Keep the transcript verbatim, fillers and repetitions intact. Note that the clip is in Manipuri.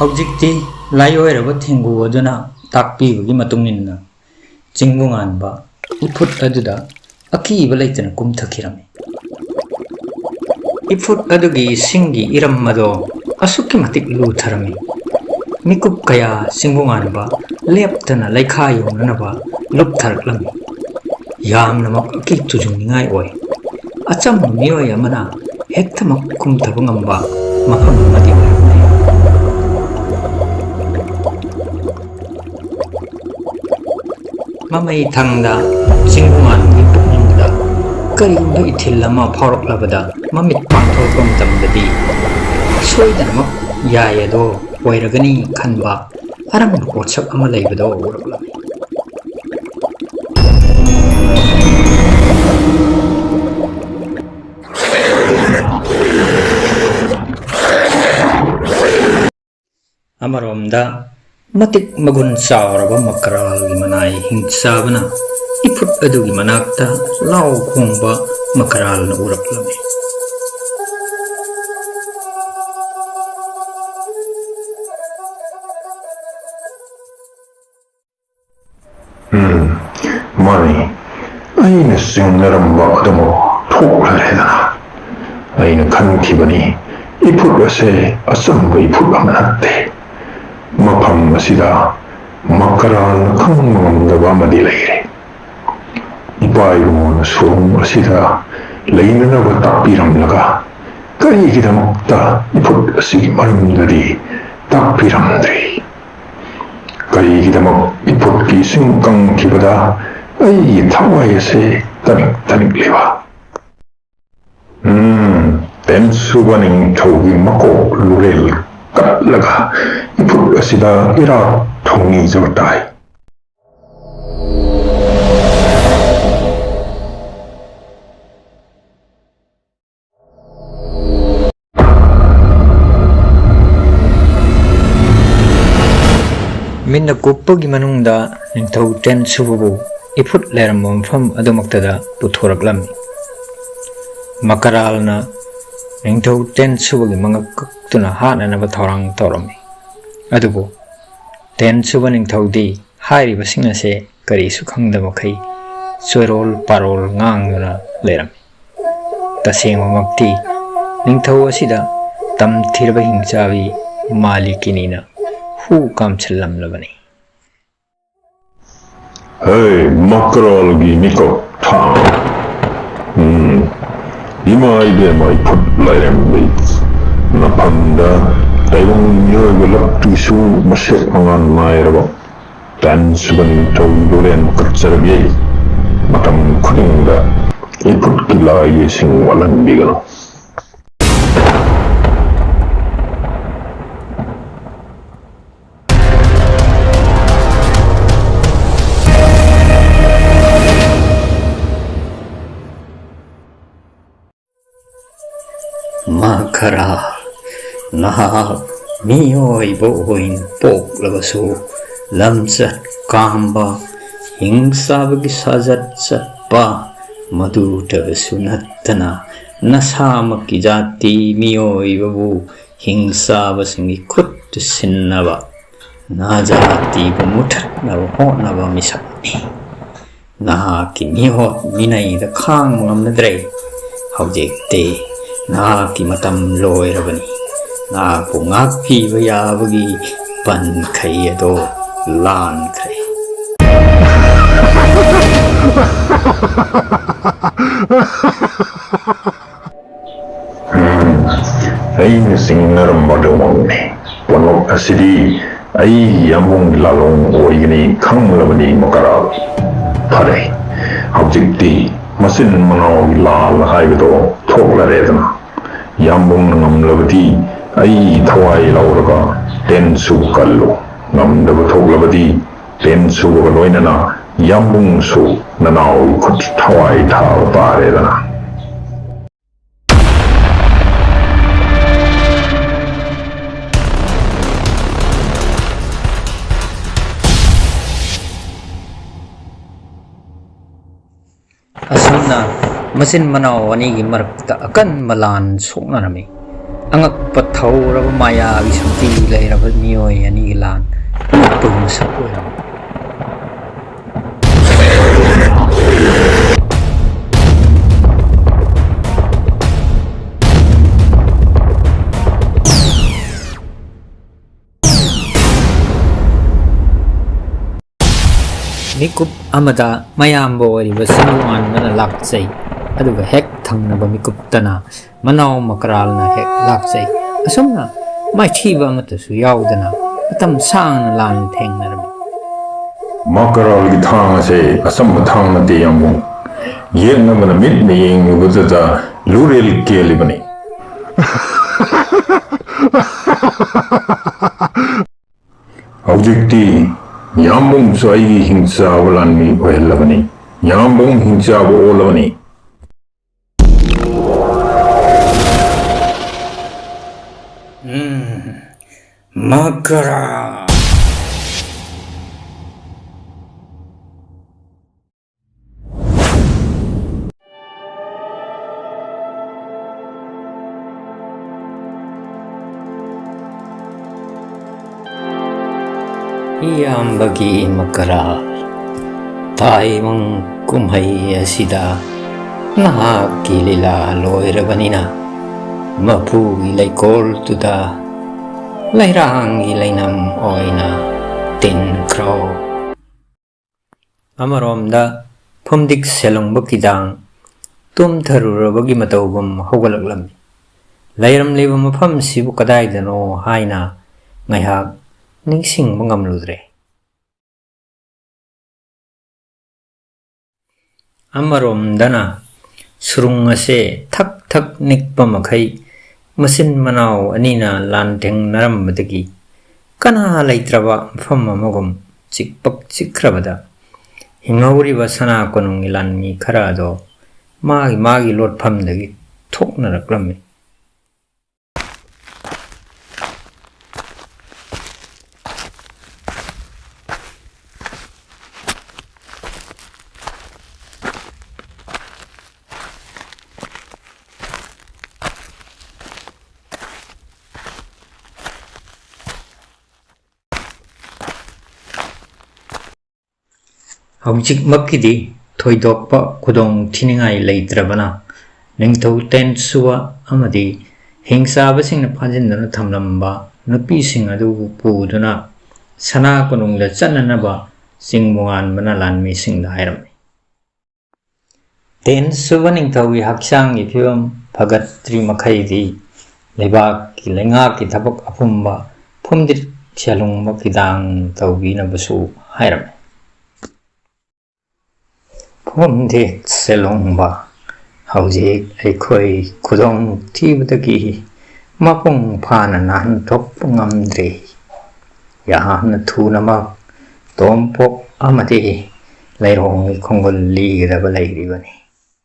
ꯍꯧꯖꯤꯛꯇꯤ ꯂꯥꯏꯑꯣꯏꯔꯕ ꯊꯦꯡꯒꯨ ꯑꯗꯨꯅ ꯇꯥꯛꯄꯤꯕꯒꯤ ꯃꯇꯨꯡ ꯏꯟꯅ ꯆꯤꯡꯕꯨ ꯉꯥꯟꯕ ꯏꯐꯨꯠ ꯑꯗꯨꯗ ꯑꯀꯤꯕ ꯂꯩꯇꯅ ꯀꯨꯝꯊꯈꯤꯔꯝꯃꯤ꯫ ꯏꯐꯨꯠ ꯑꯗꯨꯒꯤ ꯏꯁꯤꯡꯒꯤ ꯏꯔꯝ ꯑꯗꯣ ꯑꯁꯨꯛꯀꯤ ꯃꯇꯤꯛ ꯂꯨꯊꯔꯝꯃꯤ꯫ ꯃꯤꯀꯨꯞ ꯀꯌꯥ ꯆꯤꯡꯕꯨ ꯉꯥꯟꯕ ꯂꯦꯞꯇꯅ ꯂꯩꯈꯥ ꯌꯧꯅꯅꯕ ꯂꯨꯞꯊꯔꯛꯂꯝꯃꯤ꯫ ꯌꯥꯝꯅꯃꯛ ꯑꯀꯤ ꯇꯨꯖꯨꯡꯅꯤꯡꯉꯥꯏ ꯑꯣꯏ꯫ ꯑꯆꯝꯕ ꯃꯤꯑꯣꯏ ꯑꯃꯅ ꯍꯦꯛꯇꯃꯛ ꯀꯨꯝꯊꯕ ꯉꯝꯕ ꯃꯐꯝ ꯑꯃꯗꯤ ꯑꯣꯏꯔꯝꯗꯦ꯫ ꯃꯃꯩ ꯊꯪꯗ ꯆꯤꯡꯃꯥꯟꯒꯤ ꯄꯨꯛꯅꯤꯡꯗ ꯀꯔꯤꯒꯨꯝꯕ ꯏꯊꯤꯜ ꯑꯃ ꯐꯥꯎꯔꯛꯂꯕꯗ, ꯃꯃꯤꯠ ꯄꯥꯡꯊꯣꯔꯛꯄ ꯃꯇꯝꯗꯗꯤ ꯁꯣꯏꯗꯅꯃꯛ ꯌꯥꯏ ꯑꯗꯣ ꯑꯣꯏꯔꯒꯅꯤ ꯈꯟꯕ ꯑꯔꯪꯕ ꯄꯣꯠꯁꯛ ꯑꯃ ꯂꯩꯕꯗꯣ ꯎꯔꯛꯂꯝꯃꯤ꯫ ꯑꯃꯔꯣꯝꯗ, ꯃꯇꯤꯛ ꯃꯒꯨꯟ ꯆꯥꯎꯔꯕ ꯃꯀꯔꯥꯜꯒꯤ ꯃꯅꯥꯏ ꯍꯤꯡꯆꯥꯕꯅ ꯏꯐꯨꯠ ꯑꯗꯨꯒꯤ ꯃꯅꯥꯛꯇ ꯂꯥꯎ ꯈꯣꯡꯕ ꯃꯀꯔꯥꯜꯅ ꯎꯔꯛꯂꯝꯃꯤ꯫ ꯎꯝ, ꯃꯥꯅꯤ꯫ ꯑꯩꯅ ꯆꯤꯡꯅꯔꯝꯕ ꯑꯗꯨꯃꯛ ꯊꯣꯛꯂꯔꯦꯗꯅ꯫ ꯑꯩꯅ ꯈꯟꯈꯤꯕꯅꯤ, ꯏꯐꯨꯠ ꯑꯁꯦ ꯑꯆꯝꯕ ꯏꯐꯨꯠ ꯑꯃ ꯅꯠꯇꯦ꯫ ꯃꯐꯝ ꯑꯁꯤꯗ ꯃꯀꯔꯥꯜꯅ ꯈꯪꯕ ꯉꯝꯗꯕ ꯑꯃꯗꯤ ꯂꯩꯔꯦ꯫ ꯏꯄꯥ ꯏꯕꯨꯡꯉꯣꯅ ꯁꯨꯔꯨꯡ ꯑꯁꯤꯗ ꯂꯩꯅꯅꯕ ꯇꯥꯛꯄꯤꯔꯝꯂꯒ, ꯀꯔꯤꯒꯤꯗꯃꯛꯇ ꯏꯐꯨꯠ ꯑꯁꯤꯒꯤ ꯃꯔꯝꯗꯗꯤ ꯇꯥꯛꯄꯤꯔꯝꯗ꯭ꯔꯤ? ꯀꯔꯤꯒꯤꯗꯃꯛ ꯏꯐꯨꯠꯀꯤ ꯏꯁꯤꯡ ꯀꯪꯈꯤꯕꯗ ꯑꯩꯒꯤ ꯊꯋꯥꯏ ꯑꯁꯦ ꯇꯅꯤꯛ ꯇꯅꯤꯛꯂꯤꯕ? ꯎꯝ, ꯇꯦꯟꯁꯨꯕ ꯅꯤꯡꯊꯧꯒꯤ ꯃꯀꯣꯛ ꯂꯨꯔꯦꯜ ꯀꯠꯂꯒ ꯏꯐꯨꯠ ꯑꯁꯤꯗ ꯏꯔꯥꯠ ꯊꯧꯅꯤꯖꯕ ꯇꯥꯏ꯫ ꯃꯤꯠꯅ ꯀꯨꯞꯄꯒꯤ ꯃꯅꯨꯡꯗ ꯅꯤꯡꯊꯧ ꯇꯦꯟꯁꯨꯕꯕꯨ ꯏꯐꯨꯠ ꯂꯩꯔꯝꯕ ꯃꯐꯝ ꯑꯗꯨꯃꯛꯇꯗ ꯄꯨꯊꯣꯔꯛꯂꯝꯃꯤ꯫ ꯃꯀꯔꯥꯜꯅ ꯅꯤꯡꯊꯧ ꯇꯦꯟꯁꯨꯕꯒꯤ ꯃꯉꯛ ꯀꯛꯇꯨꯅ ꯍꯥꯠꯅꯅꯕ ꯊꯧꯔꯥꯡ ꯇꯧꯔꯝꯃꯤ꯫ ꯑꯗꯨꯕꯨ ꯇꯦꯟ ꯁꯨꯕ ꯅꯤꯡꯊꯧꯗꯤ ꯍꯥꯏꯔꯤꯕꯁꯤꯡ ꯑꯁꯦ ꯀꯔꯤꯁꯨ ꯈꯪꯗꯕ ꯃꯈꯩ ꯆꯣꯏꯔꯣꯜ ꯄꯥꯔꯣꯜ ꯉꯥꯡꯗꯨꯅ ꯂꯩꯔꯝꯃꯤ꯫ ꯇꯁꯦꯡꯕꯃꯛꯇꯤ ꯅꯤꯡꯊꯧ ꯑꯁꯤꯗ ꯇꯝꯊꯤꯔꯕ ꯍꯤꯡꯆꯥꯕꯤ ꯃꯥꯂꯤꯀꯤꯅꯤꯅ ꯍꯨ ꯀꯥꯝꯁꯤꯜꯂꯝꯂꯕꯅꯤ꯫ ꯍꯦ, ꯃꯀꯔꯥꯜꯒꯤ ꯃꯤꯀꯞ ꯊꯥꯡ꯫ ꯎꯝ, ꯏꯃꯥ ꯏꯕꯦꯝꯃ ꯏꯐꯨꯠ ꯂꯥꯏꯔꯦꯝꯕꯤ, ꯅꯐꯝꯗ ꯇꯥꯏꯕꯪ ꯃꯤꯑꯣꯏꯕ ꯂꯛꯇꯨꯁꯨ ꯃꯁꯦꯛ ꯃꯉꯥꯜ ꯅꯥꯏꯔꯕ ꯇꯦꯟ ꯁꯨꯕ ꯅꯤꯡꯊꯧ ꯂꯣꯔꯦꯟ ꯀꯠꯆꯔꯒꯦ꯫ ꯃꯇꯝ ꯈꯨꯗꯤꯡꯗ ꯏꯐꯨꯠꯀꯤ ꯂꯥꯏꯒꯤꯁꯤꯡ ꯋꯥꯠꯍꯟꯕꯤꯒꯅꯨ꯫ ꯃꯈꯔꯥ, ꯅꯍꯥꯛ ꯃꯤꯑꯣꯏꯕ ꯑꯣꯏꯅ ꯄꯣꯛꯂꯕꯁꯨ, ꯂꯝꯆꯠ ꯀꯥꯝꯕ, ꯍꯤꯡꯆꯥꯕꯒꯤ ꯁꯥꯖꯠ ꯆꯠꯄ, ꯃꯗꯨꯇꯒꯁꯨ ꯅꯠꯇꯅ ꯅꯁꯥꯃꯛꯀꯤ ꯖꯥꯇꯤ ꯃꯤꯑꯣꯏꯕꯕꯨ ꯍꯤꯡꯆꯥꯕꯁꯤꯡꯒꯤ ꯈꯨꯠꯇ ꯁꯤꯟꯅꯕ, ꯅꯥꯖꯥꯇꯤꯕꯨ ꯃꯨꯊꯠꯅꯕ ꯍꯣꯠꯅꯕ ꯃꯤꯁꯛꯅꯤ꯫ ꯅꯍꯥꯛꯀꯤ ꯃꯤꯑꯣꯠ ꯃꯤꯅꯩꯗ ꯈꯥꯡꯕ ꯉꯝꯅꯗ꯭ꯔꯦ꯫ ꯍꯧꯖꯤꯛꯇꯤ ꯅꯍꯥꯛꯀꯤ ꯃꯇꯝ ꯂꯣꯏꯔꯕꯅꯤ꯫ ꯅꯍꯥꯛꯄꯨ ꯉꯥꯛꯄꯤꯕ ꯌꯥꯕꯒꯤ ꯄꯟꯈꯩ ꯑꯗꯣ ꯂꯥꯟꯈ꯭ꯔꯦ꯫ ꯎꯝ, ꯑꯩꯅ ꯆꯤꯡꯅꯔꯝꯕ ꯑꯗꯨꯃꯛꯅꯤ꯫ ꯄꯣꯠꯂꯣꯛ ꯑꯁꯤꯗꯤ ꯑꯩꯒꯤ ꯌꯥꯝꯕꯨꯡꯒꯤ ꯂꯥꯂꯣꯡ ꯑꯣꯏꯒꯅꯤ ꯈꯪꯂꯕꯅꯤ ꯃꯀꯔꯥꯜ꯫ ꯐꯔꯦ, ꯍꯧꯖꯤꯛꯇꯤ ꯃꯆꯤꯟ ꯃꯅꯥꯎꯒꯤ ꯂꯥꯜ ꯍꯥꯏꯕꯗꯣ ꯊꯣꯛꯂꯔꯦꯗꯅ꯫ ꯌꯥꯝꯕꯨꯡꯅ ꯉꯝꯂꯕꯗꯤ ꯑꯩ ꯊꯋꯥꯏ ꯂꯧꯔꯒ ꯇꯦꯟ ꯁꯨꯕ ꯀꯜꯂꯨ꯫ ꯉꯝꯗꯕ ꯊꯣꯛꯂꯕꯗꯤ ꯇꯦꯟ ꯁꯨꯕꯒ ꯂꯣꯏꯅꯅ ꯌꯥꯝꯕꯨꯡꯁꯨ ꯅꯅꯥꯎꯒꯤ ꯈꯨꯠ ꯊꯋꯥꯏ ꯊꯥꯕ ꯇꯥꯔꯦꯗꯅ꯫ ꯑꯁꯨꯝꯅ ꯃꯆꯤꯟ ꯃꯅꯥꯎ ꯑꯅꯤꯒꯤ ꯃꯔꯛꯇ ꯑꯀꯟꯕ ꯂꯥꯟ ꯁꯣꯛꯅꯔꯝꯃꯤ꯫ ꯑꯉꯛꯄ ꯊꯧꯔꯕ ꯃꯥꯌꯥꯒꯤ ꯁꯛꯇꯤ ꯂꯩꯔꯕ ꯃꯤꯑꯣꯏ ꯑꯅꯤꯒꯤ ꯂꯥꯟ ꯑꯉꯛꯄꯒꯤ ꯃꯁꯛ ꯑꯣꯏꯔꯝꯃꯤ꯫ ꯃꯤꯀꯨꯞ ꯑꯃꯗ ꯃꯌꯥꯝꯕ ꯑꯣꯏꯔꯤꯕ ꯁꯤꯡꯍꯨ ꯃꯥꯟꯕꯅ ꯂꯥꯛꯆꯩ, ꯑꯗꯨꯒ ꯍꯦꯛ ꯊꯪꯅꯕ ꯃꯤꯀꯨꯞꯇꯅ ꯃꯅꯥꯎ ꯃꯀꯔꯥꯜꯅ ꯍꯦꯛ ꯂꯥꯛꯆꯩ꯫ ꯑꯁꯨꯝꯅ ꯃꯥꯏꯊꯤꯕ ꯑꯃꯠꯇꯁꯨ ꯌꯥꯎꯗꯅ ꯃꯇꯝ ꯁꯥꯡꯅ ꯂꯥꯟ ꯊꯦꯡꯅꯔꯝꯃꯤ꯫ ꯃꯀꯔꯥꯜꯒꯤ ꯊꯥꯡ ꯑꯁꯦ ꯑꯆꯝꯕ ꯊꯥꯡ ꯅꯠꯇꯦ, ꯌꯥꯝꯕꯨꯡ꯫ ꯌꯦꯛꯅꯕꯅ ꯃꯤꯠꯅ ꯌꯦꯡꯂꯨꯕꯗꯇ ꯂꯨꯔꯦꯜ ꯀꯦꯜꯂꯤꯕꯅꯤ꯫ ꯍꯧꯖꯤꯛꯇꯤ ꯌꯥꯝꯕꯨꯡꯁꯨ ꯑꯩꯒꯤ ꯍꯤꯡꯆꯥꯕ ꯂꯥꯟꯃꯤ ꯑꯣꯏꯍꯜꯂꯕꯅꯤ꯫ ꯌꯥꯝꯕꯨꯡ ꯍꯤꯡꯆꯥꯕ ꯑꯣꯜꯂꯕꯅꯤ꯫ ꯎꯝ, ꯃꯀꯔꯥ꯫ ꯏꯌꯥꯝꯕꯒꯤ ꯃꯀꯔꯥ, ꯇꯥꯏꯕꯪ ꯀꯨꯝꯍꯩ ꯑꯁꯤꯗ ꯅꯍꯥꯛꯀꯤ ꯂꯤꯂꯥ ꯂꯣꯏꯔꯕꯅꯤꯅ, ꯃꯄꯨꯒꯤ ꯂꯩꯀꯣꯜꯗꯨꯗ ꯂꯩꯔꯥꯡꯒꯤ ꯂꯩꯅꯝ ꯑꯣꯏꯅ ꯇꯤꯟꯈ꯭ꯔꯣ꯫ ꯑꯃꯔꯣꯝꯗ ꯐꯨꯝꯗꯤꯛ ꯁꯦꯂꯨꯡꯕ ꯀꯤꯗꯥꯡ ꯇꯨꯝꯊꯔꯨꯔꯕꯒꯤ ꯃꯇꯧꯒꯨꯝ ꯍꯧꯒꯠꯂꯛꯂꯝꯃꯤ꯫ ꯂꯩꯔꯝꯂꯤꯕ ꯃꯐꯝꯁꯤꯕꯨ ꯀꯗꯥꯏꯗꯅꯣ ꯍꯥꯏꯅ ꯉꯥꯏꯍꯥꯛ ꯅꯤꯡꯁꯤꯡꯕ ꯉꯝꯂꯨꯗ꯭ꯔꯦ꯫ ꯑꯃꯔꯣꯝꯗꯅ ꯁꯨꯔꯨꯡ ꯑꯁꯦ ꯊꯛ ꯊꯛ ꯅꯤꯛꯄ ꯃꯈꯩ ꯃꯆꯤꯟ ꯃꯅꯥꯎ ꯑꯅꯤꯅ ꯂꯥꯟꯊꯦꯡꯅꯔꯝꯕꯗꯒꯤ ꯀꯅꯥ ꯂꯩꯇ꯭ꯔꯕ ꯃꯐꯝ ꯑꯃꯒꯨꯝ ꯆꯤꯛꯄꯛ ꯆꯤꯛꯈ꯭ꯔꯕꯗ ꯍꯤꯡꯍꯧꯔꯤꯕ ꯁꯅꯥ ꯀꯣꯅꯨꯡꯒꯤ ꯂꯥꯟꯃꯤ ꯈꯔ ꯑꯗꯣ ꯃꯥꯒꯤ ꯃꯥꯒꯤ ꯂꯣꯠꯐꯝꯗꯒꯤ ꯊꯣꯛꯅꯔꯛꯂꯝꯃꯤ꯫ ꯍꯧꯖꯤꯛꯃꯛꯀꯤꯗꯤ ꯊꯣꯏꯗꯣꯛꯄ ꯈꯨꯗꯣꯡ ꯊꯤꯅꯤꯡꯉꯥꯏ ꯂꯩꯇ꯭ꯔꯕꯅ, ꯅꯤꯡꯊꯧ ꯇꯦꯟꯁꯨꯋꯥ ꯑꯃꯗꯤ ꯍꯤꯡꯆꯥꯕꯁꯤꯡꯅ ꯐꯥꯖꯤꯟꯗꯨꯅ ꯊꯝꯂꯝꯕ ꯅꯨꯄꯤꯁꯤꯡ ꯑꯗꯨꯕꯨ ꯄꯨꯗꯨꯅ ꯁꯅꯥ ꯀꯣꯅꯨꯡꯗ ꯆꯠꯅꯅꯕ ꯆꯤꯡ ꯃꯨꯉꯥꯟꯕꯅ ꯂꯥꯟꯃꯤꯁꯤꯡꯗ ꯍꯥꯏꯔꯝꯃꯤ꯫ ꯇꯦꯟꯁꯨꯕ ꯅꯤꯡꯊꯧꯒꯤ ꯍꯛꯆꯥꯡꯒꯤ ꯐꯤꯕꯝ ꯐꯒꯠꯇ꯭ꯔꯤ ꯃꯈꯩꯗꯤ ꯂꯩꯕꯥꯛꯀꯤ ꯂꯩꯉꯥꯛꯀꯤ ꯊꯕꯛ ꯑꯄꯨꯝꯕ ꯐꯨꯝꯗꯤꯠ ꯁꯦꯂꯨꯡꯕ ꯈꯤꯗꯥꯡ ꯇꯧꯕꯤꯅꯕꯁꯨ ꯍꯥꯏꯔꯝꯃꯤ꯫ ꯐꯨꯝꯗꯤꯠ ꯁꯦꯂꯨꯡꯕ ꯍꯧꯖꯤꯛ ꯑꯩꯈꯣꯏ ꯈꯨꯗꯣꯡꯊꯤꯕꯗꯒꯤ ꯃꯄꯨꯡ ꯐꯥꯅ ꯅꯥꯟꯊꯣꯛꯄ ꯉꯝꯗ꯭ꯔꯤ꯫ ꯌꯥꯝꯅ ꯊꯨꯅꯃꯛ ꯇꯣꯝꯄꯣꯛ ꯑꯃꯗꯤ ꯂꯩꯔꯣꯡꯒꯤ ꯈꯣꯡꯒꯨꯜ ꯂꯤꯒꯗꯕ ꯂꯩꯔꯤꯕꯅꯤ꯫